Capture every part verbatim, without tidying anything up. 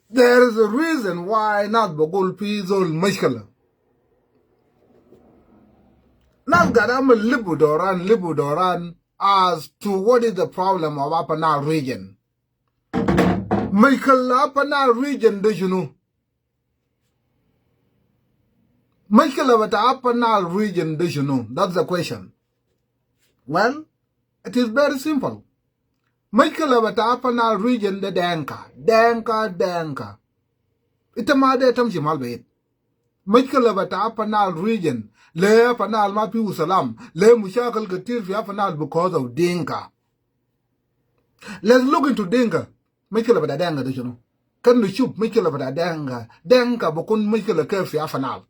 There is a reason why nas bigul fi zol mushkila. Nas gaid amul lifu doran, lifu doran as to what is the problem of Upper Nile region. Mushkila Upper Nile region de shunu? Mushkila bita Upper Nile region de shunu? That's the question. Well, it is very simple. Mushkila bita Upper Nile region de Dinka, Dinka, Dinka. Ita ma de tamshi mal beit. Mushkila bita Upper Nile region, le Upper Nile ma fiu salam, le mushakil ketir fi Upper Nile because of Dinka. Let's look into Dinka. Mushkila bita Dinka de shunu? Kan nushuf mushkila bita Dinka, Dinka bikun mushkila kef fi Upper Nile.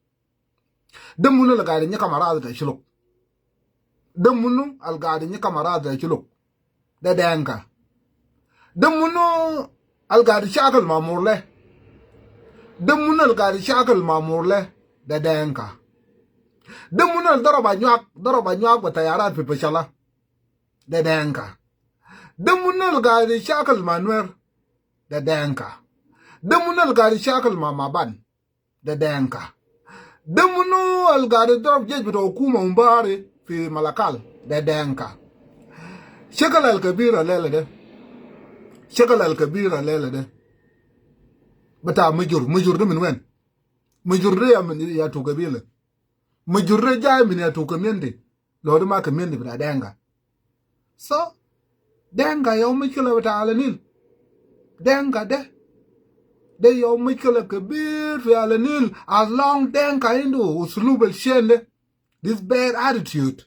De munu al gaid nyakam arad ta Shuluk? De munu al gaid nyakam arad ta Shuluk? De Dinka. De munu al gaid shakil ma Murle? De munu al gaid shakil ma Murle? De Dinka. De munu al darab Anyuak, darab Anyuak bi tayarat fi Pachala? De Dinka. De munu al gaid shakil ma Nuer? De Dinka. De munu al gaid shakil ma Maban? De Dinka. De munu al gaid darab jesh bita hukuma Umbari fi Malakal? De Dinka. Shakil al kebir al lela de, shakil al kebir al lela de bita Mujur. Mujur de min wen? Mujur de ya min yatu kebila? Mujur de jai min yatu community? Lo de ma community bita Dinka? So, Dinka ya mushkila bita Ala Nil. Dinka de, de ya mushkila kebir fi Ala Nil. As long Dinka indu uslub al shen de, this bad attitude,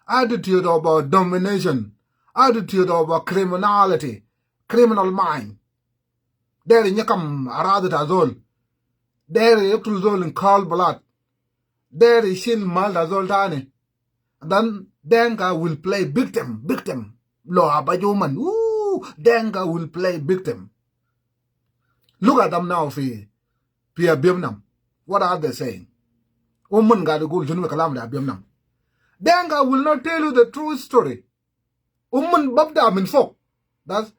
attitude of, uh, domination, attitude of, uh, criminality, criminal mind. Deri nyakam aradi ta zol. Deri yaktul zol in cold blood. Deri shil mal ta zol tani. Then Dinka will play victim, victim. Lo aba juman. Ooh, Dinka will play victim. Look at them now fi, fi Abiemnom. What are they saying? Uman gad gul shunu kalam da Abiemnom. Dinka will not tell you the true story. Uman babda min fok. That's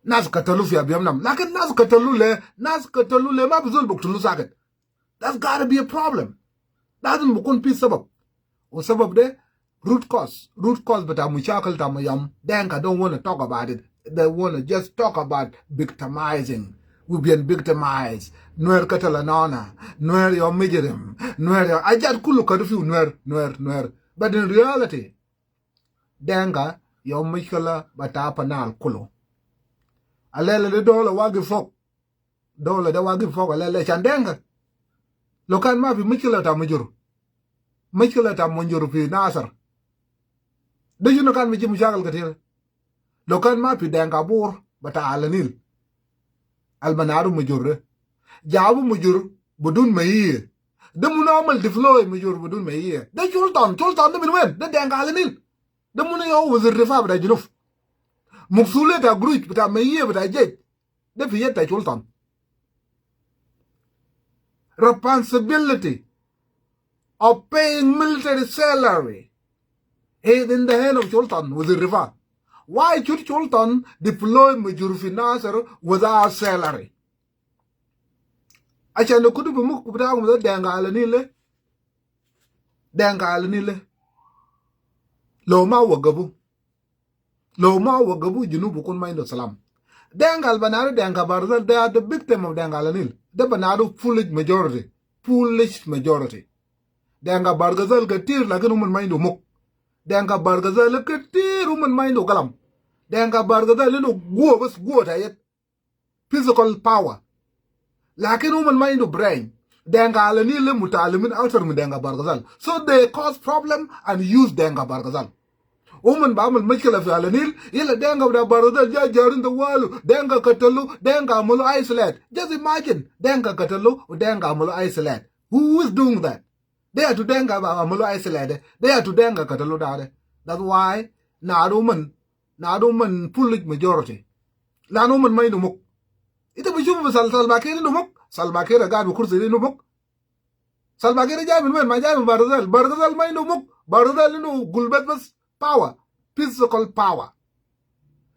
nas katalu fi Abiemnom. Lakin nas katalu le, nas katalu le, ma bi zol buktulu sakit. That's gotta be a problem. Lazim bikun fi sabab. Wa sabab de root cause. Root cause bita mushakil ta yom. Dinka don't wanna talk about it. They wanna just talk about victimizing. We've been victimized. Nuer katal anona. Nuer ya mujrim. Nuer ya ajat kulu kadu fiu Nuer, Nuer, Nuer. But in reality, Dinka ya mushkila bita Upper Nile kulu. Alele de dola wagif fok. Dola de wagif fok alele shan Dinka. Lo kan ma fi mushkila ta Mujur. Mushkila ta Mujur fi Nasir. De shunu kan bi jib mushakil ketir. Lo kan ma fi Dinka Bor bita Ala Nil. Al banaru Mujur de. Jabu Mujur bidun maiya. De munu amal deploy Mujur bidun maiya? De Sultan, Sultan de min wen? De Dinka Ala Nil. De munu ya wazir difa bita Junub? Masuliya ta gurush, bita maiya, bita jesh. De fi yad ta Sultan. Responsibility of paying military salary is in the hand of Sultan, wazir difa. Why should Sultan deploy Mujur fi Nasir without salary? Ashan kutu bi muk bita kum de Dinka Ala Nil le. Dinka Ala Nil le. Lo ma wagabu. Lo ma wagabu, Junub bikun ma indu salam. Dinka al banaru Dinka Bahr el Ghazal, they are the victim of Dinka Ala Nil. De banaru foolish majority. Foolish majority. Dinka Bahr el Ghazal ketir, lakin uman ma indu muk. Dinka Bahr el Ghazal ketir, uman ma indu galam. Dinka Bahr el Ghazal indu guwa bas, guwa ta yad. Physical power. Lakin uman ma indu brain. Dinka Ala Nil le mutalimin aktar min Dinka Bahr el Ghazal. So they cause problem and use Dinka Bahr el Ghazal. Uman bi amal mushkila fi Ala Nil, yala Dinka bita Bahr el Ghazal ja jarin tawalu, Dinka katalu, Dinka amalu isolate. Just imagine, Dinka katalu, Dinka amalu isolate. Who is doing that? De yatu Dinka ba amalu isolate de. De yatu Dinka katalu da de. That's why nadu uman, nadu uman foolish majority. Lanu uman ma indu muk. Ita bi shufu Sal-, Salva Kiir indu muk. Salva Kiir gad bi kursi indu muk. Salva Kiir jai min wen? Ma jai min Bahr el Ghazal. Bahr el Ghazal ma indu muk. Bahr el Ghazal indu gulbat bas, power. Physical power.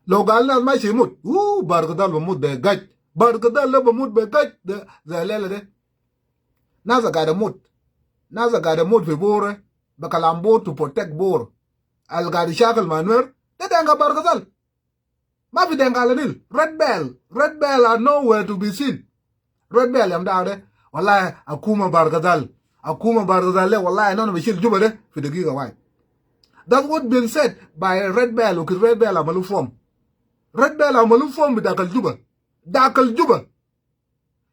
Lo gal nas mashi yamut. Ooh, Bahr el Ghazal bamut be gaj. Bahr el Ghazal bamut be gaj. De, de lela de. Nas gad yamut. Nas gad yamut fi Bor. Be kalam Bor to protect Bor. Al gad shakal ma Nuer. De Dinka Bahr el Ghazal. Ma fi Dinka Ala Nil. Red Belt. Red Belt are nowhere to be seen. Red Belt yom da de. Wallahi, akuma Bahr el Ghazal. Akuma Bahr el Ghazal le, wallahi, nana bishil Juba de fi dagiga wahid. That's what been said by Red Belt, wa kit Red Belt amalu form. Red Belt amalu form bi dakal Juba. Dakal Juba.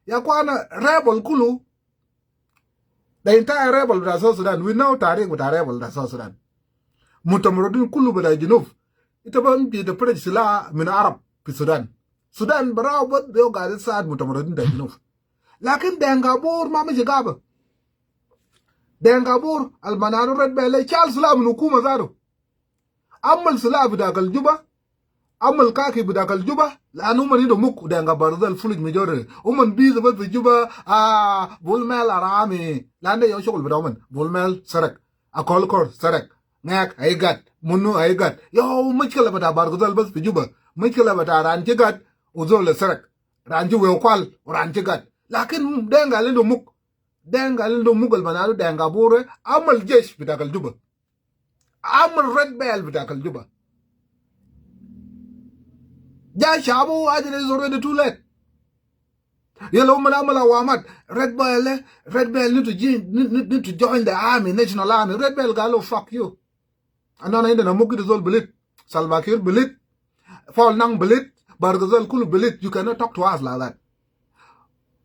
Ya akwana, rebel kulu, the entire rebel bita South Sudan, we know tarikh bita rebel bita South Sudan. Mutamarridin kulu bita Junub. Ita ban bi da pressure sila min Arab fi Sudan. Sudan barau bas de gad said mutamarridin bita Junub. Lakin Dinka Bor ma mashi gaba. Dinka Bor, al banaru Red Belt le, shal sila min hukuma zatu. Amal sila fi dakal Juba. Amal kaki fi dakal Juba. Lanu uman indu muk. Dinka Bahr el Ghazal foolish majority. Uman bizi bas fi Juba, ah, Bol Mel arami. Lanu ya shugul bita uman. Bol Mel sarak. Akol Kor sarak. Ngak ai gad. Munu ai gad. Ya mushkila bita Bahr el Ghazal bas fi Juba. Mushkila bita ran ci gad u zol sarak. Ran ci wew kwal u ran ci gad. Lakin Dinka al indu muk. Dinka al indu muk al banaru Dinka Bor, amal jesh bita dakal Juba. Amal Red Belt bita dakal Juba. Ja shabu, ajere is already too late. Yala uman amal awamat. Red Belt, Red Belt need to join, need, need, need to join the army, national army. Red Belt galu, fuck you. Anina indana muk, ita zol bilit. Salva Kiir bilit. Paul Nang bilit. Bargazal kulu belit, you cannot talk to us like that.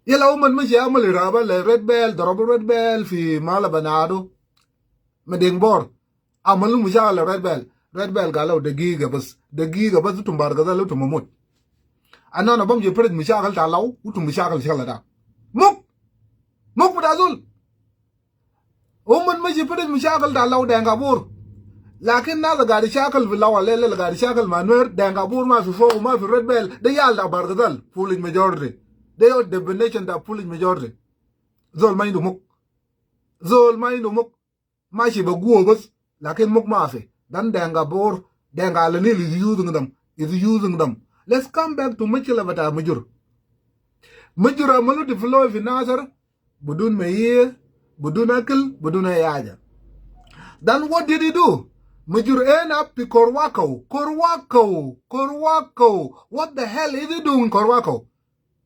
Yala umon mashi amul irhaba le Red Belt, darabu Red Belt fi mala banadu. Madeng Bor. Amalu mushakil le Red Belt. Red Belt gal lau dagiga bas. Dagiga bas, utum Bargazal utum mut. Ana ana bamshi fetid mushakil ta Lau, utum mushakil shakil da. Muk! Muk bita zol. Umon mashi fetid mushakil ta Lau Deng Kabur. Lakin nas gaid ishakil fi Lau, le le gaid ishakil ma Nuer, Deng Kabur mafi fok, mafi Red Belt. De yal ta Bargazal, foolish majority. De yo definition ta foolish majority. Zol ma indu muk. Zol ma indu muk. Mashi be guwa bas, lakin muk mafi. Dan Deng Kabur, Deng Kabur is using them. Is using them. Let's come back to mushkila bita Mujur. Mujur amalu deploy fi Nasir, bidun mayiya, bidun akil, bidun ay haja. Then what did he do? Mujur end up fi Korwakau. Korwakau, Korwakau. What the hell is he doing Korwakau?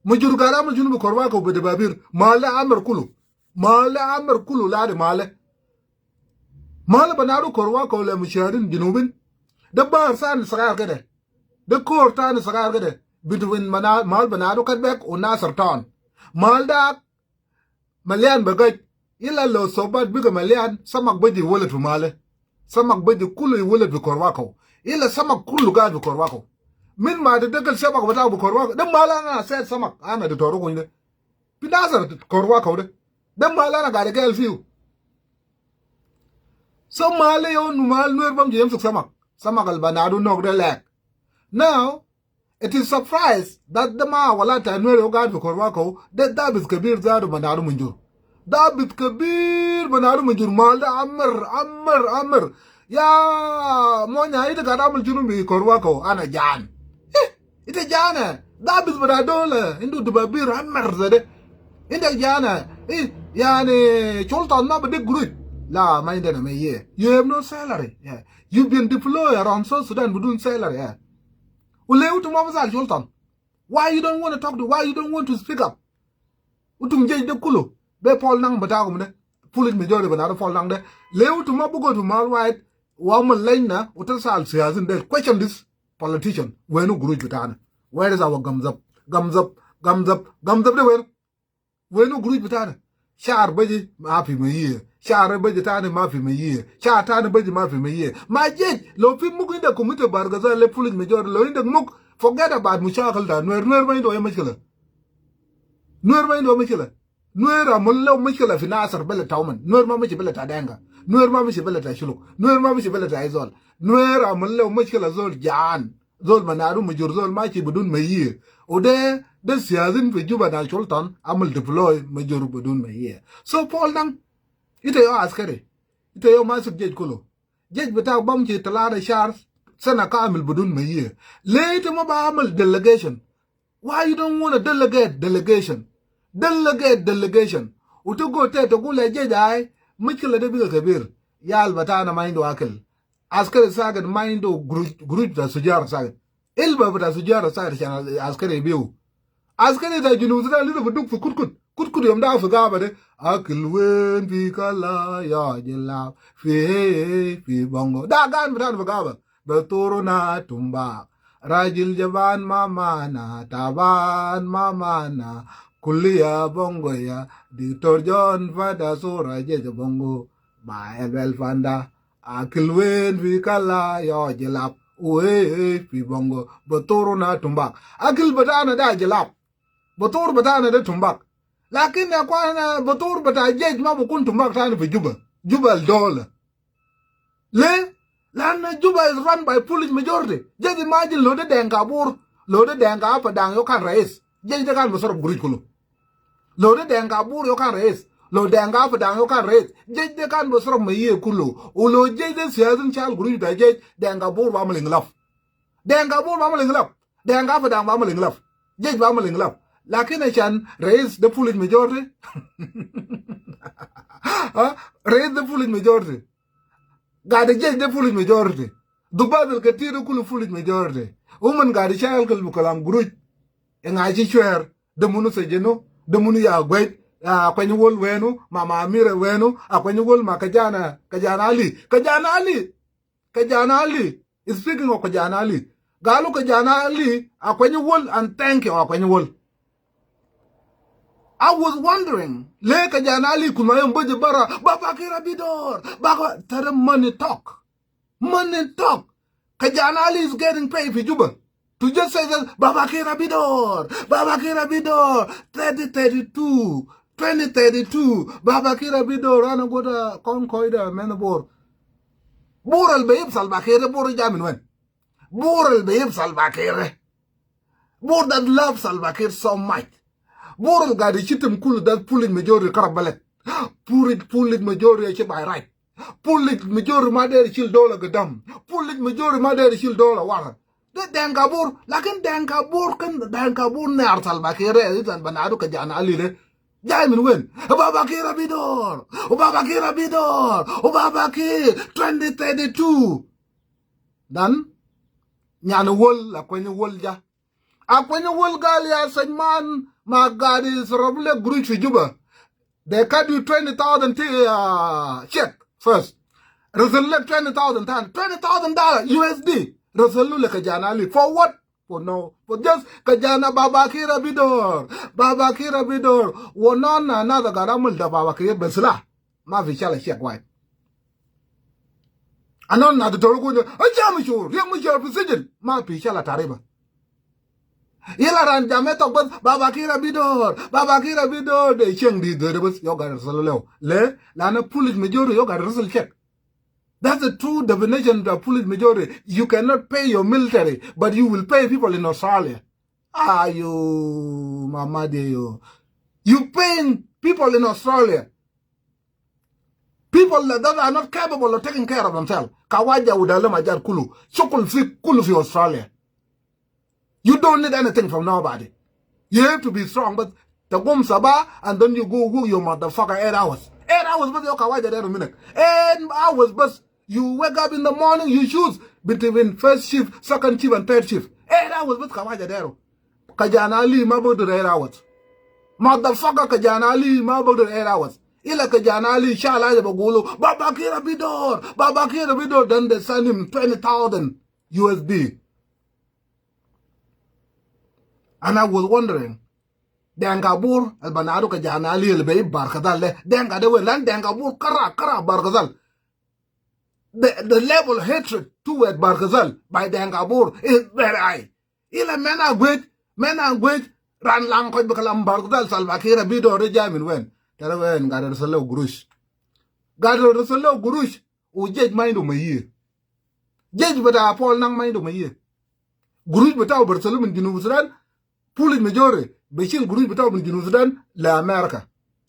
Mujur gaid amul shunu fi Korwakau be debabir? Mal de amir kulu. Mal de amir kulu ladi mal de. Mal banadu Korwakau le mushahidin junubin. De bahar tani sagair kede. De kor tani sagair kede. Between mana-, mal banadu Katbek u Nasir Town. Mal de malian be gaj. Illa lo sobat biga malian, samak baji iwalad fi mal de. Samak baji kulu iwalad fi Korwakau. Illa samak kulu gaid fi Korwakau. Min ma de dagal shabaka bita fi Korwakau. De mal ana said samak, ana de toru kunde. Fi Nasir Korwakau de. De mal ana gaid gel fiu. So mal de yo nu mal Nuer bamshi yamsuk samak. Samak al banadu nok de lek. Now, it is surprise that de ma walad ta Nuer yo gaid fi Korwakau, de dabit kabir zatu banadu Mujur. Dabit kabir banadu Mujur, mal de amir, amir, amir. Ya, monya, ita gaid amul shunu fi Korwakau, ana jan. Eh, ita jan, eh. Dabit bita dola, indu debabir amir zede. Ita jan, eh. Eh, yani, sultan ma bidek guruj. La, ma indena mayiya. You have no salary. Yeah. You've been deployed around South Sudan bidun salary, yeah. Wu le utum ma bi sal sultan. Why you don't want to talk to, why you don't want to speak up? Utum jesh de kulu. Be Paul Nang bitakum de. Foolish majority banadu Paul Nang de. Le utum ma bi go to Mal White, wa mal lajna, uta sal siyasin de. Question this politician. Wenu guruj bitana? Where is our Gamzab? Gamzab, Gamzab, Gamzab de wenu? Wenu guruj bitana? Shar baji mafi mayiya. Shar baji tani mafi mayiya. Shar tani baji mafi mayiya. Ma jesh, lo fi muk indakum ita Bargazal le foolish majority, lo indak muk, forget about mushakil ta Nuer. Nuer ma indu ay mushkila. Nuer ma indu mushkila. Nuer amul lew mushkila fi Nasir, beled ta uman. Nuer ma mashi beled ta Denka. Nuer ma mashi beled ta Shuluk. Nuer ma mashi beled ta ay zol. Nuer amul lew mushkila zol jan. Zol banadu Mujur, zol mashi bidun mayiya. Wu de, de siyasin fi Juba na sultan, amul deploy Mujur bidun mayiya. So Paul Nang, ita yo askari. Ita yo masuk jesh kulu. Jesh bitak bamshi talata shar, sana kamil bidun mayiya. Le ita ma bi amul delegation? Why you don't want to delegate delegation? Delegate delegation. Uta go te, ta gul le jesh ay, mushkila de biga kabir. Yal bitana ma indu akil. Askari sakit ma indu guruj, guruj bita sujara sakit. Ilba bita sujara sakit shan askari biu. Askari ta Junub Sudan lisa biduk fi kutkut. Kutkut yom da fi gaba de. Akil wen fi kala ya jilab. Fi, fi bongo. Da gan bitana fi gaba. Beturuna tumbak. Rajil jaban ma mana, taban ma mana. Kulli ya bongo ya. Diktor John fada sura jesh bongo. Ba el wel fanda. Akil wen fi kala ya jilab. Uwe fi bongo. Beturuna tumbak. Akil bitana da jilab. Betur bitana de tumbak. Lakin ya kwana, betur bita jesh ma bikun tumbak tani fi Juba. Juba al dola. Le? Lana Juba is run by foolish majority. Just imagine lo de Deng Kabur, lo de Deng Kabur Padang yo kan rais. Jesh de kan bi saraf guruj kulu. Lo de Deng Kabur yo kan rais. Lo Deng Kabur Padang yo kan rais. Jesh de kan bi saraf mayiya kulu. Wu lo jesh de siyasin shal guruj bita jesh, Deng Kabur bi amul inqilab. Deng Kabur bi amul inqilab. Deng Kabur Padang bi amul inqilab. Jesh bi amul inqilab. Lakin ashan rais de foolish majority. Ha? Rais de foolish majority. Gaid jesh de foolish majority. Dubat al ketir de kulu foolish majority. Uman gaid shakal bi kalam guruj. Inga shi shwer. De munu sejenu. De munu ya gwed. Ya Akweny Wol wenu. Mama Amira wenu. Akweny Wol ma Kajana. Kajana Ali. Kajana Ali. Kajana Ali. Speaking of Kajana Ali, Galu Kajana Ali, Akweny Wol, and thank you, Akweny Wol. I was wondering, le Kajana Ali kuma yom baje bara, Baba Kiir Abidor, Baba, tara money talk. Money talk. Kajana Ali is getting paid fi Juba. To just say that, Baba Kiir Abidor, Baba Kiir Abidor, thirty thirty-two, twenty thirty-two, Baba Kiir Abidor, ana goda kon koida men Bor. Bor al beyib Salva Kiir, Bor ja min wen? Bor al beyib Salva Kiir. Bor that love Salva Kiir so much. Bor al gadi shitim kulu that foolish majority karab balad. Foolish, foolish majority shi by right. Foolish majority ma der shil dola gadam. Foolish majority ma der shil dola wara. De Denka Bor, lakin Denka Bor kan, Denka Bor ne ar Salva Kiir, idan banadu Kajana Ali le. Jai min wen? Baba Kiir Abidor. Baba Kiir Abidor. Baba Kiir twenty thirty-two. Dan, Nyani Wol, Akweny Wol ja. Akweny Wol gal ya Sajman, ma gadi sarab le gurush fi Juba. They cut you twenty thousand ti-, uh, check first. Result le twenty thousand tan, twenty thousand dollar U S D. Result le Kajana Ali. For what? For no. For just Kajana Baba Kiir Abidor. Baba Kiir Abidor. Wa non another garamul da Baba Kiir besla. Ma fi shala shek wai. Anon na dotoro guna, Ajam Mashur, Riek Machar fi sijin. Ma fi shala tariba. Ila ran jame tok bas, Baba Kiir Abidor, Baba Kiir Abidor, de sheng di dore bas, yo gad result leo. Le, lana foolish majority, yo gad result check. That's the true definition of foolish majority. You cannot pay your military, but you will pay people in Australia. Ayo, mama de yo. You paying people in Australia. People that are not capable of taking care of themselves. Kawaja wudala majar kulu. Shukul fi, kulu fi Australia. You don't need anything from nobody. You have to be strong, but tagum sabah and then you go work your motherfucker eight hours. Eight hours, but yo kawaja deru minak. Eight hours, but you wake up in the morning, you choose between first shift, second shift, and third shift. Eight hours, but kawaja deru. Kajana Ali ma bugdur eight hours. Motherfucker, Kajana Ali ma bugdur eight hours. Ila Kajana Ali shala ya bagulu, Baba Kiir Abidor, Baba Kiir Abidor, then they send him twenty thousand U S D. And I was wondering, Denka Bor, al banadu Kajana Ali, al beyib Barkazal le, Denka de wen, lan Denka Bor kara, kara Barkazal. The, the level of hatred toward Barkazal by Denka Bor is very high. Ila mena gwet, mena gwet, ran lang koj bakalam Barkazal Salva Kiir Abidor de jai min wen. Tara wen, gad result leo gurush. Gad result leo gurush, u jej ma indu maye. Jej bata Paul Nang ma indu maye. Gurush bata u Barcelona min Junub Sudan, foolish majority, beshil gurush bata u min Junub Sudan, le America,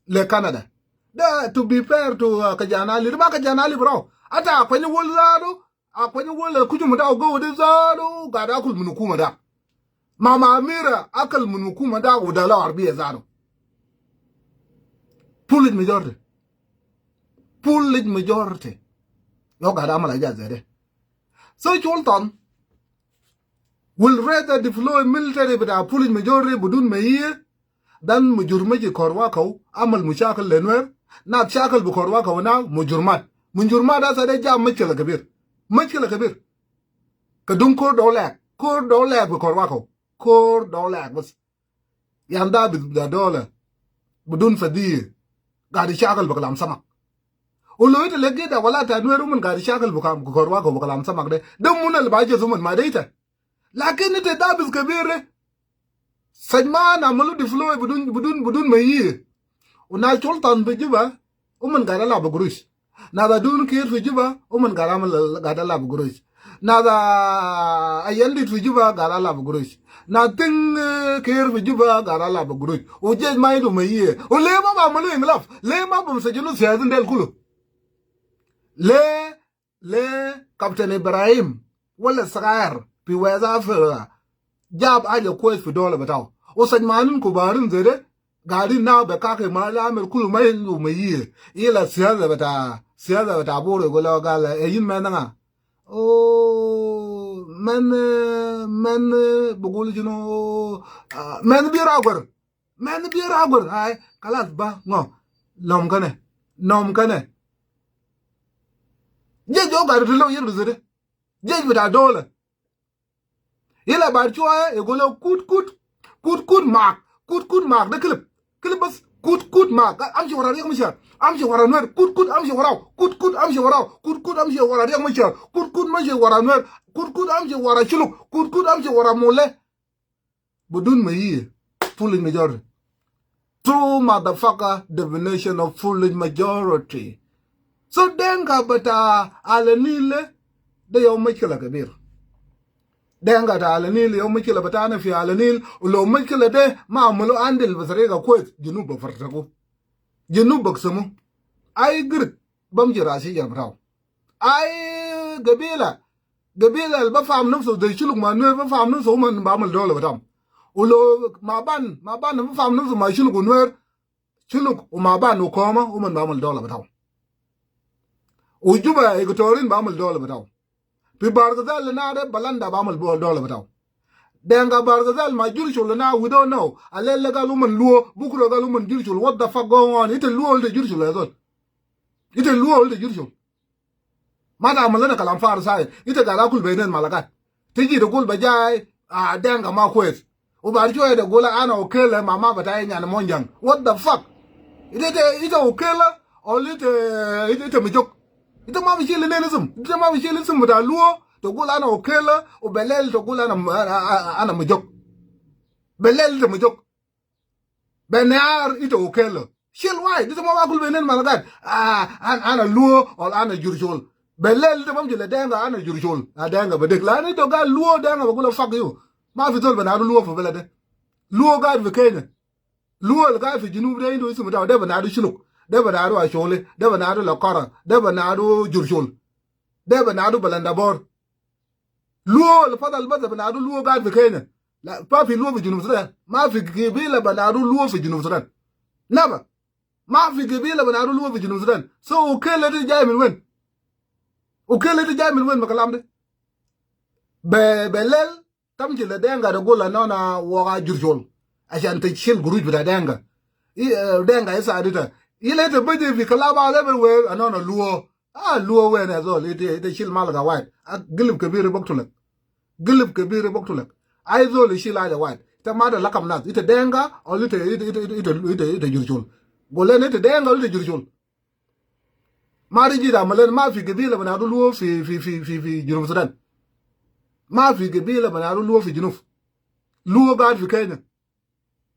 le Canada. Da, to be fair to, uh, Kajana Ali, ma Kajana Ali bro. Ata Akweny Wol zadu, Akweny Wol kuju mata u go de zadu, gad akul min hukuma da. Mama Amira, akal min hukuma da, u dala arbiya zadu. Foolish majority. Foolish majority. Yo gad amal aja zede. So Sultan will rather deploy military bita foolish majority bidun maye than mujurma ji Korwa Kaw amal mushakil le Nuer. Nas shakil bi Korwa Kaw na mujurmat. Mujurmat da sa de ja mushkila kabir. Mushkila kabir. Kadung kor dolaak. Kor dolaak bi Korwa Kaw. Kor dolaak bas. Yan dabit bita dola bidun fadiya. Gad ishakil bi kalam samak. Wu lo ita legi da wala ta Nuer uman gad ishakil bi kam-, Korwa Kaw bi kalam samak de. De munu al baje zuman ma de ita. Lakin ita dabit kabir de. Sajman amalu deploy bidun, bidun, bidun maye. Wu nas Sultan fi Juba, uman gad alab bi gurush. Nas Adun Kiir fi Juba, uman gad amal, gad alab bi gurush. Nas Ayandit fi Juba, gad alab bi gurush. Nas Ting, eh, Kiir fi Juba, gad alab bi gurush. Wu jesh ma indu maye. Wu le ma bamalu inqilab. Le ma bamsajinu siyasin del kulu. Le Le Captain Ibrahim, wala sagair, fi West Africa, jab aja kwes fi dola bitau. Wu sajmanin kubarin zede, gadin na be kake ma la amel kulu ma indu maye. Ila siyaza bita, siyaza bita Bor igulu gal, e yin men nga. O, men, men, bugulu shinu, ah, men bira gwer. Men bira gwer, ai, kalas ba, ngo. Nom kane. Nom kane. Jesh o gad tilo yirdu zede. Jesh bita dola. Ila baad shoya iqulu kut kut, kut kut Mac, kut kut Mac, de clip, clip bas, kut kut Mac, amshi wara Riek Machar, amshi wara Nuer, kut kut amshi warao, kut kut amshi warao, kut kut amshi wara Riek Machar, kut kut amshi wara Nuer, kut kut amshi wara Shuluk, kut kut amshi wara Murle. Bidun ma iye, foolish majority. True motherfucker definition of foolish majority. So Denka bita Ala Nil de, de yau mushkila kebir. Denka ta Ala Nil yau mushkila bitana fi Ala Nil, u lo mushkila de ma amulu handle bi tariga kwes, Junub bi fartagu. Junub bi kasimu. Ai Greek bamshi ra shijara bitau. Ai gabila, gabila al bafam nafsu de Shuluk ma Nuer, bafam nafsu uman bi amulu dola bitam. U lo Maban, Maban bafam nafsu ma Shuluk u Nuer, Shuluk u Maban u Koma, uman bi amulu dola bitau. U Juba Equatorin bi amulu dola bitau. Fi Bahr el Ghazal na de Balanda bi amulu dola bitau. Denka Bahr el Ghazal ma Jurshul na, we don't know. Alele gal uman Luo, bukra gal uman Jurshul. What the fuck going on? Ita Luo wala ita Jurshul ya zol? Ita Luo wala ita Jurshul? Ma ta amulu lena kalam farig sai. Ita gaid akulu beinen malagat. Tiji tagul bajai, ah, Denka ma kwes. U baad shoya tagul ana Okela, mama bitai nyana Monjang. What the fuck? Ita, ita, ita Okela, wala ita, ita, ita Majok? Ita ma bi shil nen isim. Ita ma bi shil isim bita Luo, tagul ana Okela, u belel tagul ana, ana, ana, ana Majok. Belel ita Majok. Be Nuer ita Okela. Shil wai, ita ma bi akulu beinen malagat. Ah, an-, ana Luo, wala ana Jurshul. Belel ita bamshi le Denka ana Jurshul. Ah, Denka bi deg. Lanu ita gaid Luo, Denka bi gulu fuck you. Ma fi zol bita Luo fi bele de. Luo gaid fi Kenya. Luo al gaid fi Junub de indu isim bitau. De bita Shuluk. De bita Acholi. De bita Lakora. De bita Jurshul. De bita Balanda Bor. Luo al fadal bas bita Luo gaid fi Kenya. La, ma fi Luo fi Junub Sudan. Ma fi gabila bita Luo fi Junub Sudan. Never. Ma fi gabila bita Luo fi Junub Sudan. So, Okela de jai min wen? Okela de jai min wen ma kalam de? Be, belel, tamshi le Denka tagul ana, ana wa ga Jurshul. Ashan tashil gurush bita Denka. I, eh, Denka isa adita. Ila ita baji fi kalaba level we, ana, ana Luo. Ah, Luo wen ya zol, ita, ita shil malga wahid. Ah, gilib kebir bi katul lek. Gilib kebir bi katul lek. Ai zol ishil haja wahid. Ita ma ta lakam nas. Ita Denka, wala ita, ita, ita Jurshul. Gul lena ita Denka, wala ita Jurshul. Ma ta jita amulu lena, ma fi gabila bita Luo fi, fi, fi, fi, fi Junub Sudan. Ma fi gabila bita Luo fi Junub. Luo gaid fi Kenya.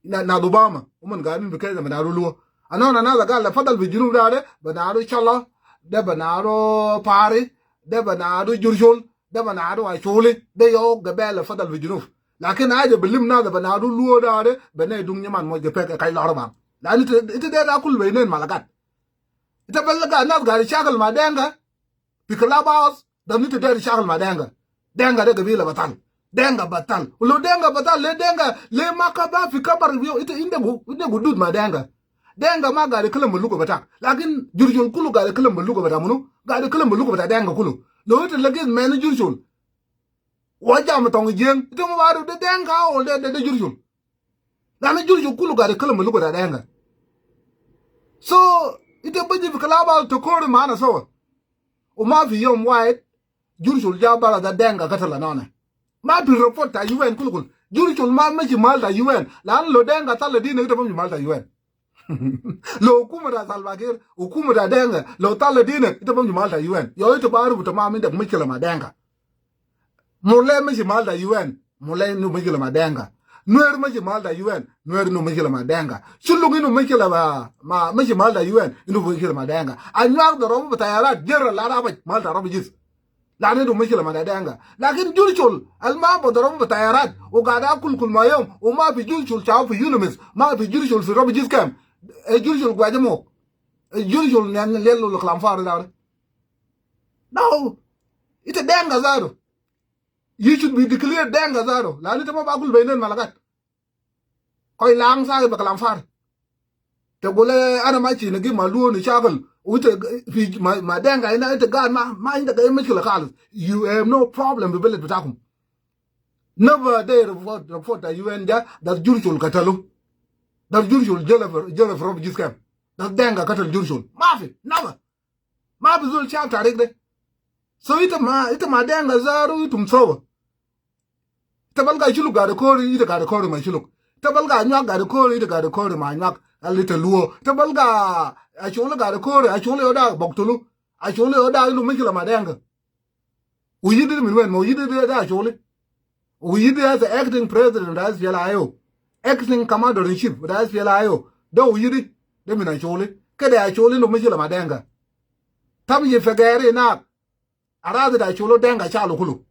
Na, na Obama, uman gaidin fi Kenya bita Luo. Ana, ana nas gal fadal fi Junub de, de bita Shala, de bita Pari, de bita Jurshul, de bita Acholi, de yau gabila fadal fi Junub. Lakin haja bilim nas bita Luo de, de bita dung nyaman moj ge pek kai lorba. Lanu ita, ita de akulu beinen malagat. Ita balaga nas gaid shakal ma Denka fi kalaba. Da ita der shakal ma Denka. Denka de gabila batal. Denka batal. Ulo Denka batal, le Denka, le ma kaba fi kabar yo, ita indagu, indagu hudud ma Denka. Denka ma gaid kalam bi luga bita. Lakin Jurshul kulu gaid kalam bi luga bita munu? Gaid kalam bi luga bita Denka kulu. Lo ita lagit mena Jurshul wa jama tong Jieng, ita ma bi aruf de Denka wala de, de, de Jurshul. Lanu Jurshul kulu gaid kalam bi luga bita Denka. So, ita baji fi kalaba takori ma ana sawa. Wa ma fi yom wahid, Jurshul ja bara de Denka katal ana. Ma fi report ta U N kulu kulu. Jurshul ma mashi mahal ta U N. Lanu lo Denka tala dina, ita bamshi mahal ta U N. Lo hukuma ta Salva Kiir, hukuma ta Denka, lo tala dina, ita bamshi mahal ta U N. Yo ita bi aruf tamam indak mushkila ma Denka. Murle mashi mahal ta U N, Murle indu mushkila ma Denka. Nuer mashi mahal ta U N, Nuer indu mushkila ma Denka. Shuluk indu mushkila ma, ma, mashi mahal ta U N, indu mushkila ma Denka. Anyuak dorobu bi tayarat, jera la rabaj, mahal ta refugees. Lanu indu mushkila ma Denka. Lakin Jurshul, al ma bi dorobu bi tayarat, wa gaid akulu kulu ma yom, wa ma fi Jurshul shababu fi UNMISS, ma fi Jurshul fi refugees camp. E Jurshul gwaja mo. E Jurshul nyan lelu le kalam farig de. No. Ita Denka zatu. You should be declared Denka zatu. Lanu ita ma bi akulu beinen malagat. Koi lang sa be kalam farig. Tagul ana mashi nagib ma Luo nishakal. Wa ita fi ma, ma Denka ina ita gaid ma, ma indak ay mushkila khalis. You have no problem bi beled bitakum. Never de report, report ta U N ja, de Jurshul katalu. De Jurshul jere fi, jere fi refugees camp. De Denka katal Jurshul. Ma fi, never. Ma bi zol shaf tarik de. So ita ma, ita ma Denka zatu itum sawa. Te balga Shilluk gari kori, ite gari kori ma Shilluk. Te balga Anyuak gari kori, ite gari kori ma Anyuak. A lite Luo. Te balga Acholi gari kori, Acholi oda bok tulu. Acholi oda indu mushkila ma Denka. Oyidi de min wen, ma Oyidi de, de Acholi. Oyidi as the acting president of the S P L I O. Acting commander in chief of the S P L I O. De Oyidi, de min Acholi. Kede Acholi indu mushkila ma Denka. Tamshi fi gari inak. Aradi ta Acholi Denka shalu kulu.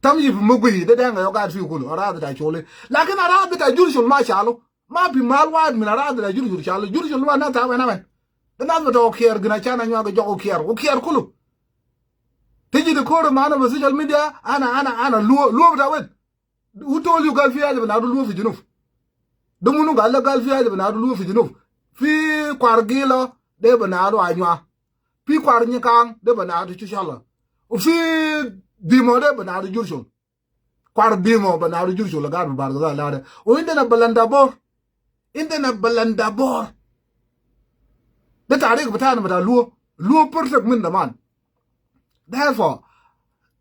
Tamshi fi Mugi de Denka yo gaid fiu kulu. Aradi ta Acholi. Lakin aradi ta Jurshul ma shalu. Ma fi mahal wahid min aradi ta Jurshul shalu. Jurshul ma nas ta wen amen. De nas bita Ukiar gina shana Anyuak jo Ukiar. Ukiar kulu. Tiji di kori ma ana fi social media, ana, ana, ana Luo, Luo bita wen. Who told you gal fi haja binadu Luo fi Junub? De munu gal lek gal fi haja binadu Luo fi Junub? Fi Kwar Gilo de binadu Anyuak. Fi Kwar Nyikang de binadu Shushala. Ufi Dimo de binadu Jurshul. Kwar Dimo binadu Jurshul, gaid fi Bahr el Ghazal de. Wa indana Balandabor. Indana Balandabor. De tarik bitana bita Luo. Luo perfect min da man. Therefore,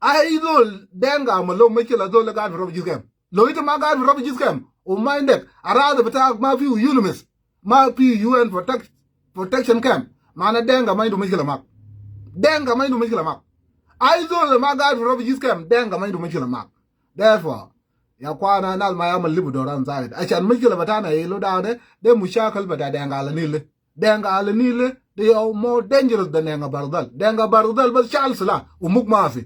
ai zol Denka amulu mushkila, zol gaid fi refugee camp. Lo ita ma gaid fi refugee camp, wa ma indak aradi bitak, ma fi UNMISS, ma fi U N protect-, protection camp, mana Denka ma indu mushkila mak. Denka ma indu mushkila mak. Ai zol ma gaid fi refugee camp, Denka ma indu mushkila mak. Therefore, ya akhwana, nas ma yamulu libu doran zaid. Ashan mushkila bitana ilu da de, de mushakil bita Denka Ala Nil. Denka Ala Nil, they are more dangerous than Denka Bahr el Ghazal. Denka Bahr el Ghazal bas shal silah, wa muk ma fi.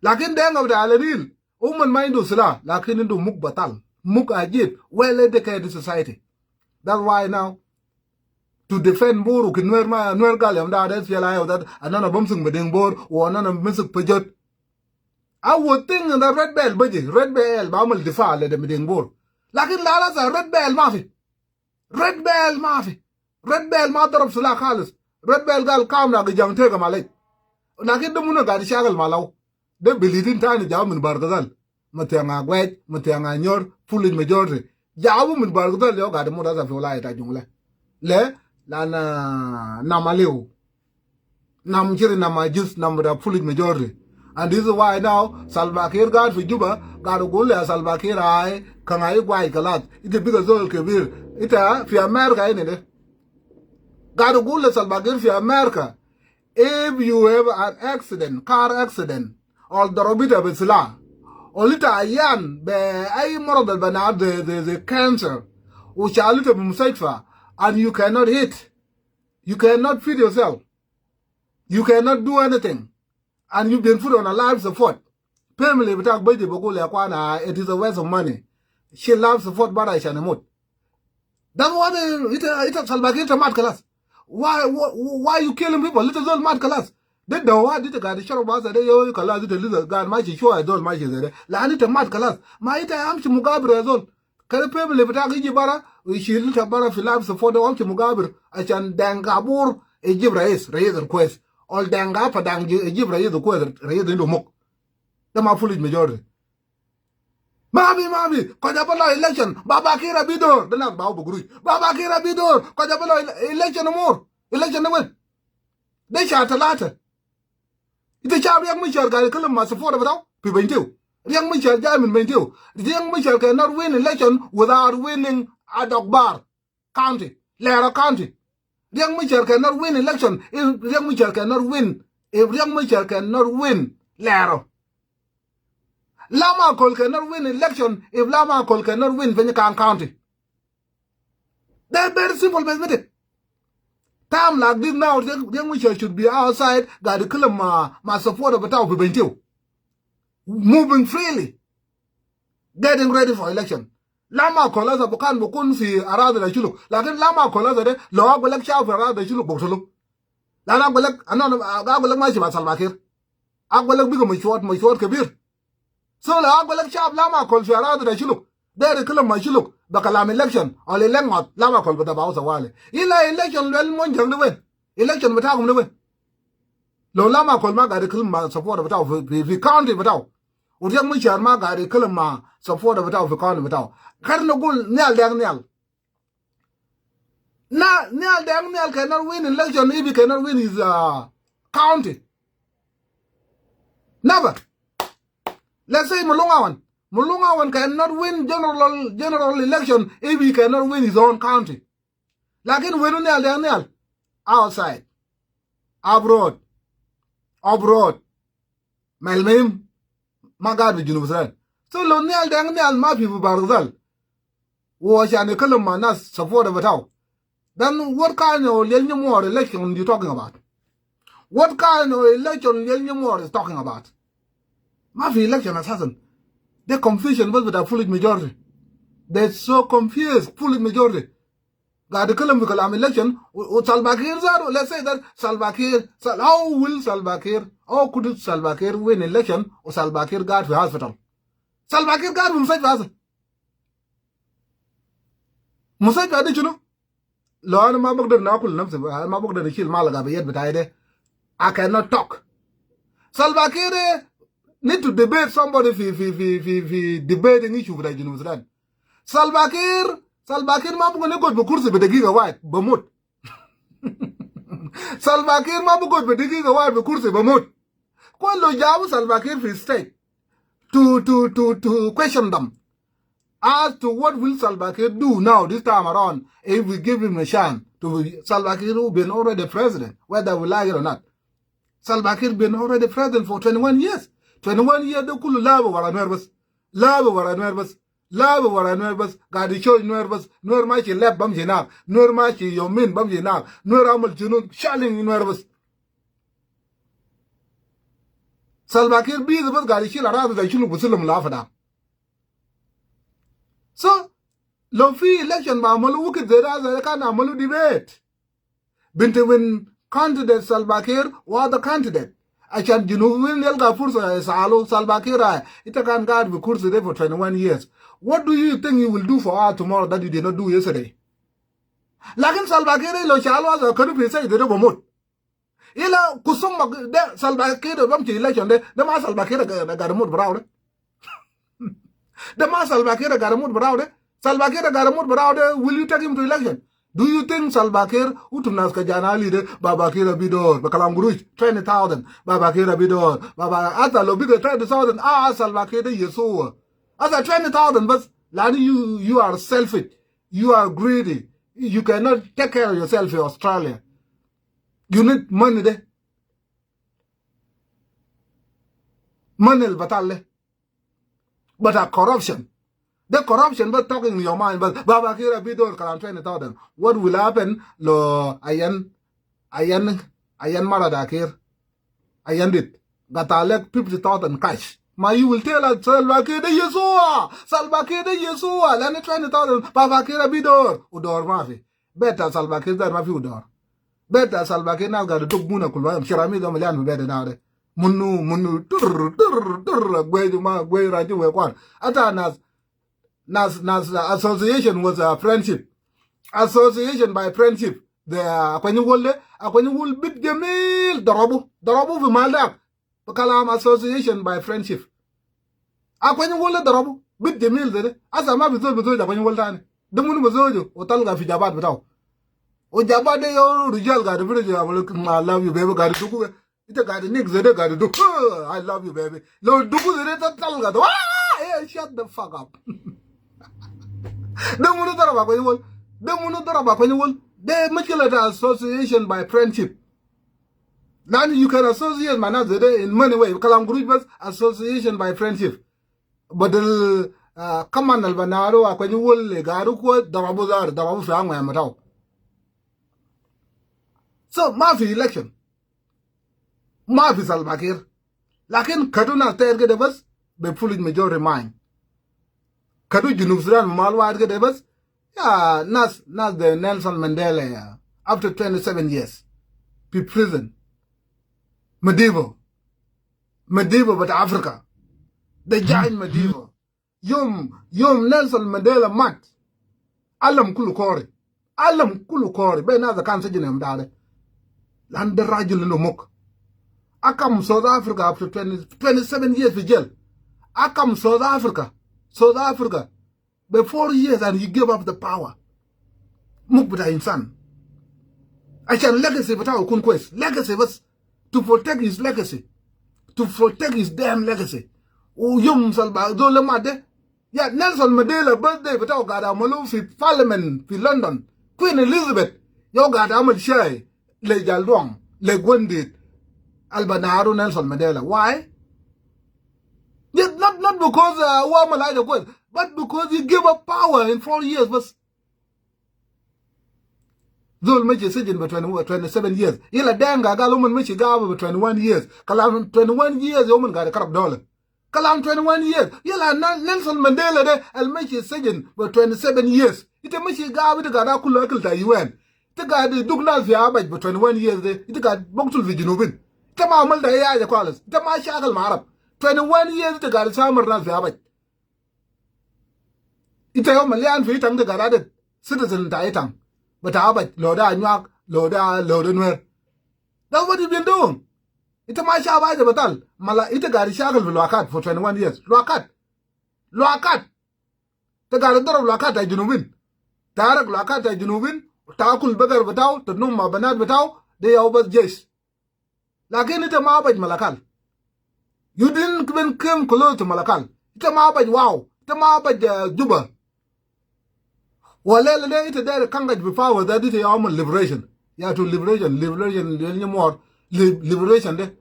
Lakin Denka bita Ala Nil, uman ma indu silah, lakin indu muk batal, muk ajib, well educated society. That's why now, to defend Bor, ki Nuer ma, Nuer gal yom da, that's why I, that, anana bamsik Madinga Bor, wa anana bamsik Pajot. I would think that Red Belt baji, Red Belt ba amal difa le de Madinga Bor. Lakin la, la sa Red Belt ma fi. Red Belt ma fi. Red Belt ma darab silah khalis. Red Belt gal kam na gi jang tega malek. Lakin de munu gaid shakal malau. De bilidin tani jabu min Bahr el Ghazal. Matiang Aguej, Matiang Anyor, foolish majority. Jabu min Bahr el Ghazal yo gaid muda sa fi wilaya ta Jonglei. Le, lana, ah, nam aliu. Nam jiri, nam ajuz, nam bita foolish majority. And this is why now Salva Kiir gaid fi Juba, gaid gul le Salva Kiir ai, kan ai gwai kalas. Ita biga zol kebir. Ita fi America ini de. Gaid gul le Salva Kiir fi America. If you have an accident, car accident, or darabita be silah, or ita ayan be ai marad al binadu de, de, de cancer, wa shalita be mustashfa, and you cannot eat, you cannot feed yourself, you cannot do anything, and you've been put on a life support. Family bitak baji bagul ya akhwana, it is a waste of money. Shil life support bara ashan imut. That's what, uh, ita, ita Salva Kiir ita mat kalas. Why, why, why you killing people? Ita zol mat kalas. De dawa ita gaid sharabu sa de yo kalas, ita lisa gaid mashi shwa, zol mashi zede. Lanu ita mat kalas. Ma ita amshi mugabir ya zol. Kede family bitak iji bara, wa ishil ita bara fi life support de, wa amshi mugabir. Ashan Denka Bor ijib rais, rais al kwes. Or Denka Padang ijib rais al kwes, rais indu muk. De ma foolish majority. Mafi, mafi. Koja bala election. Baba Kiir bi dor. De nas bau bugruj. Baba Kiir bi dor. Koja bala ele-, election more. Election de wen? De shar talata. Ita shaf Riek Machar gaid kalam ma supporter bitau fi Bentiu. Riek Machar jai min Bentiu. Riek Machar cannot win election without winning Adok Bar County, Lero County. Riek Machar cannot win election if Riek Machar cannot win, if Riek Machar cannot win Lero. Lam Akol cannot win election if Lam Akol cannot win Panyakang County. They're very simple mathematics. Time like this now, Riek, Riek Machar should be outside, gaid kalam ma, ma supporter bitau fi Bentiu. Moving freely. Getting ready for election. Lam Akol hasa bukun bukun fi aradi ta Shuluk. Lakin Lam Akol hasa de, lo agwelek shaf fi aradi ta Shuluk buktulu. Lanu agwelek, ana, agwelek mashi ma Salva Kiir. Agwelek biga mashwat, mashwat kebir. So lo agwelek shaf Lam Akol fi aradi ta Shuluk, deri kalam ma Shuluk be kalam election, or elect not, Lam Akol bita bau tawali. Illa election lel Monjang de wen? Election bitakum de wen? Lo Lam Akol ma gaid kalam ma supporter bitau fi, fi, fi county bitau, u Riek Machar ma gaid kalam ma supporter bitau fi county bitau, kede nagul Nial Deng Nial. Na, Nial Deng Nial cannot win election if he cannot win his, uh, county. Never. Let's say Malong Awan. Malong Awan cannot win general, general election if he cannot win his own country. Lakin wenu nial deng nial. Outside. Abroad. Abroad. Melmim. Ma gaid fi Junub Sudan. So lo nial deng nial ma fi fi Bahr el Ghazal. Wa ashan yitkalam ma nas supporter bitau. Then what kind of Liel Nyamwor election you talking about? What kind of election Liel Nyamwor is talking about? Ma fi election asasan. De confusion bas bita foolish majority. They so confused, foolish majority. Gaid yitkalam fi kalam election, u, u Salva Kiir zatu, let's say that Salva Kiir, Sal-, how will Salva Kiir, how could Salva Kiir win election, u Salva Kiir gaid fi hospital? Salva Kiir gaid fi mustashfa hasa. Mustashfa de shunu? Lo ana ma bagder akul nafsi, ma bagder ashil malaga be yad bitai de, I cannot talk. Salva Kiir, eh, need to debate somebody fi, fi, fi, fi, fi debating issue bita Junub Sudan. Salva Kiir, Salva Kiir ma mumkin yagud fi kursi be dagiga wahid, bimut. Salva Kiir ma bigud be dagiga wahid fi kursi, bimut. Kulu jabu Salva Kiir fi state to, to, to, to question them as to what will Salva Kiir do now this time around if we give him a chance to be, Salva Kiir who been already president, whether we like it or not. Salva Kiir been already president for twenty-one years. Twenty-one years de kulu labu wara Nuer bas. Labu wara Nuer bas. Labu wara Nuer bas. Gaid show Nuer bas. Nuer mashi lab bamshi hinak. Nuer mashi yomin bamshi hinak. Nuer amul shunu, challenge Nuer bas. Salva Kiir busy bas gaid shil aras zai shunu, bi shilum lafu da. So, lo fi election bi amalu wukit zeda, zeda kan amalu debate between candidate Salva Kiir wa other candidate. Ashan Junubin yalga fursa yasalu Salva Kiir, ah, ita kan gaid fi kursi de for twenty-one years. What do you think you will do for us tomorrow that you did not do yesterday? Lakin Salva Kiir lo shalu hasa kanu fi state de bimut. Illa kusum ma de Salva Kiir bamshi election de, de ma Salva Kiir ga-, gaid mut barau de. De ma Salva Kiir gaid mut barau de. Salva Kiir gaid mut barau de, will you take him to election? Do you think Salva Kiir, utum nas ka jana li de, Baba Kiir bi dor, be kalam gurush, twenty thousand, Baba Kiir bi dor, Baba, ata lo biga twenty thousand, ah, Salva Kiir de Yeshua. Ata twenty thousand bas, lanu you, you are selfish, you are greedy, you cannot take care of yourself in Australia. You need money de. Money al batal de. But a corruption. The corruption, but talking in your mind, but Baba Kiir bi dor kalam twenty thousand. What will happen lo ayan, ayan, ayan mara da Kiir? Ayan dit. Gata lek fifty thousand cash. Ma you will tell us, Salva Kiir de Yeshua. Salva Kiir de Yeshua. Lanu twenty thousand. Baba Kiir bi dor. U dor mafi. Beta Salva Kiir zat mafi u dor. Beta Salva Kiir nas gaid duk buna kulu yom. Sharami de malian fi beta na de. Munu, munu, tur, tur, tur, gwe juma, gwe raju, gwe kwan. Ata nas, nas, nas, uh, association was a friendship. Association by friendship. The, uh, Akwany Wol de, Akwany Wol bit jamil, darabu, darabu fi mal dak. Be kalam association by friendship. Akwany Wol de darabu, bit jamil zede. Asa mafi zol bi zoju Akwany Wol tani. De munu bi zoju, u talga fi jabat bitau. U jabat de yo rijal gaid fi rijal, I love you, baby, gaid dugu. Ita gaid nik zede gaid dugu. I love you, baby. Lo dugu zede ta talga de. Ah, hey, shut the fuck up. De munu darab Akwany Wol. De munu darab Akwany Wol. De mushkila ta association by friendship. Then you can associate ma nas zede in many way. Kalam gurush bas, association by friendship. Badal, uh, kaman al banaru Akwany Wol le garu ko darabu zar, darabu fi angu ya matau. So, mafi election. Mafi Salva Kiir. Lakin kadu nas ter kede bas, be foolish majority mind. Kadu Junub Sudan mal wahid kede bas, ya, nas, nas de Nelson Mandela, ya. After twenty-seven years. Fi prison. Madiba. Madiba bita Africa. De giant Madiba. Yom, yom Nelson Mandela mat. Alam kulu kore. Alam kulu kore. Be nas kan sijin yom da de. Lanu de rajul indu muk. Akam South Africa after twenty, twenty-seven years fi jail. Akam South Africa. South Africa. Be four years and he gave up the power. Muk bita insan. Ashan legacy bitau kun kwes. Legacy bas. To protect his legacy. To protect his damn legacy. U yum Salva, zol de mat de. Ya Nelson Mandela birthday bitau gaid amalu fi parliament fi London. Queen Elizabeth yau gaid amal shai le Jal Duong, le gwendit al banaru Nelson Mandela. Why? Yes, not, not because, uh, huwa amal haja kwes, but because he gave up power in four years bas. Zol mashi sijin be twenty, twenty-seven years. Yala Denka gal uman mashi gaba be twenty-one years. Kalam twenty-one years ya uman gaid karab dola. Kalam twenty-one years. Yala Nel-, Nelson Mandela de al mashi sijin be twenty-seven years. Ita mashi gaba, ita gaid akulu akil ta U N. Ita gaid duk nas fi abaj be twenty-one years de. Ita gaid buktul fi junubin. Ita ma amal ta haja kwes. Ita ma shakal ma Arab. Twenty-one years ita gaid samar nas fi abaj. Ita yau malian fi itang, ita gaid adet citizen ta itang. Bita abaj, lo de Anyuak, lo de, lo de Nuer. That's what you been doing. Ita ma shab haja batal. Mala ita gaid shakal fi luakat for twenty-one years. Luakat. Luakat. Ita gaid darab luakat ta junubin. Tarik luakat ta junubin. Takul bagar bitau, tanum ma banat bitau. De yau bas jesh. Lakin ita ma abaj Malakal. You didn't even come close to Malakal. Ita ma abaj Wau. Ita ma abaj, uh, Juba. Wa lela de ita deri kangaj bi power de, ita yau amal liberation. Ya to liberation, liberation, liberation more. Li-, liberation de.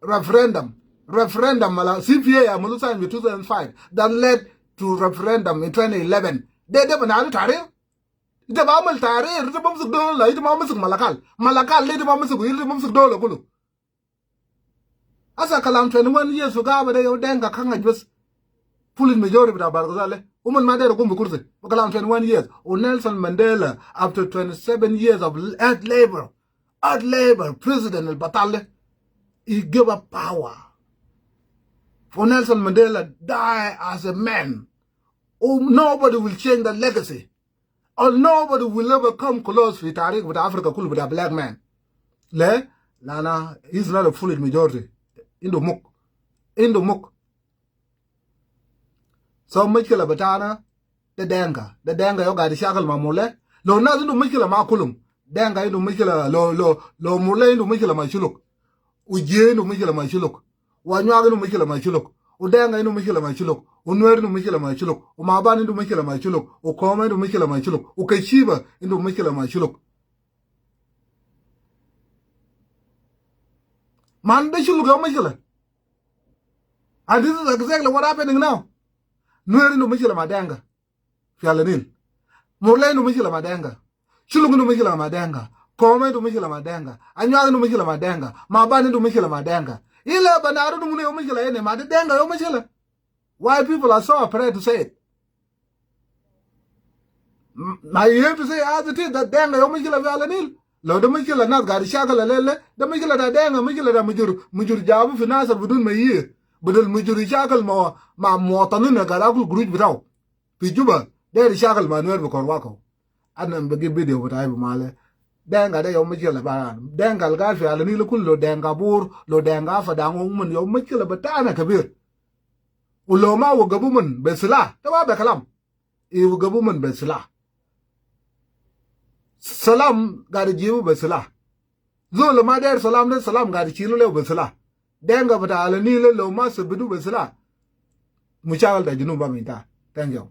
Referendum. Referendum mala C P A ya amalu sign bi two thousand five. That led to referendum in twenty eleven. De, de banaru tahrir. Ita ba amal tahrir, ita ba masuk dola, ita ba masuk Malakal. Malakal de ita ba masuk, ita ba masuk dola kulu. Asa kalam twenty-one years fi gaba de yau Denka kangaj bas. Full majority bita Bahr el Ghazal de. Uman ma deri gum bi kursi. Kalam twenty-one years. U Nelson Mandela, after twenty-seven years of hard labor, hard labor, president al batal de, he give up power. For Nelson Mandela die as a man. Oh, nobody will change the legacy. And nobody will ever come close fi tarik bita Africa kulu bita black man. Le, lana, he's not a full majority. Indu muk. Indu muk. So, mushkila bitana, de Denka. De Denka yau gaid shakal ma Murle. Lo nas indu mushkila ma kulum. Denka indu mushkila, lo, lo, lo Murle indu mushkila ma Shuluk. U Jie indu mushkila ma Shuluk. U Anyuak indu mushkila ma Shuluk. U Denka indu mushkila ma Shuluk. U Nuer indu mushkila ma Shuluk. U Maban indu mushkila ma Shuluk. U Koma indu mushkila ma Shuluk. U Kashiba indu mushkila ma Shuluk. Man de Shuluk yau mushkila. And this is exactly what happening now. Nuer indu mushkila ma Denka fi Ala Nil. Murle indu mushkila ma Denka. Shuluk indu mushkila ma Denka. Koma indu mushkila ma Denka. Anyuak indu mushkila ma Denka. Maban indu mushkila ma Denka. Ila banaru indu munu yau mushkila ene, ma de Denka yau mushkila. Why people are so afraid to say it? M-, now you have to say as it is that Denka yau mushkila fi Ala Nil. Lo de mushkila nas gaid shakal lele, de mushkila ta Denka, mushkila ta mujur, mujur jabu fi Nasir bidun ma yee. Badal mujur shakal ma, ma muwatanin gaid akulu gurush bitau fi Juba, deri shakal ma Nuer bi korwa kau. Ana bagi video bitai bi male. Denka de yau mushkila ba. Denka al gaid fi Ala Nil kulu, lo Denka Bor, lo Denka Fadang, uman yau mushkila bitana kabir. U lo ma wagabu uman be silah, de ma be kalam. I wagabu uman be silah. Salam gaid jibu be silah. Zol ma der salam de, salam gaid shilu le be silah. Denka bita Ala Nil lo ma sabitu be silah, mushakil ta Junub ma bi inta. Thank you.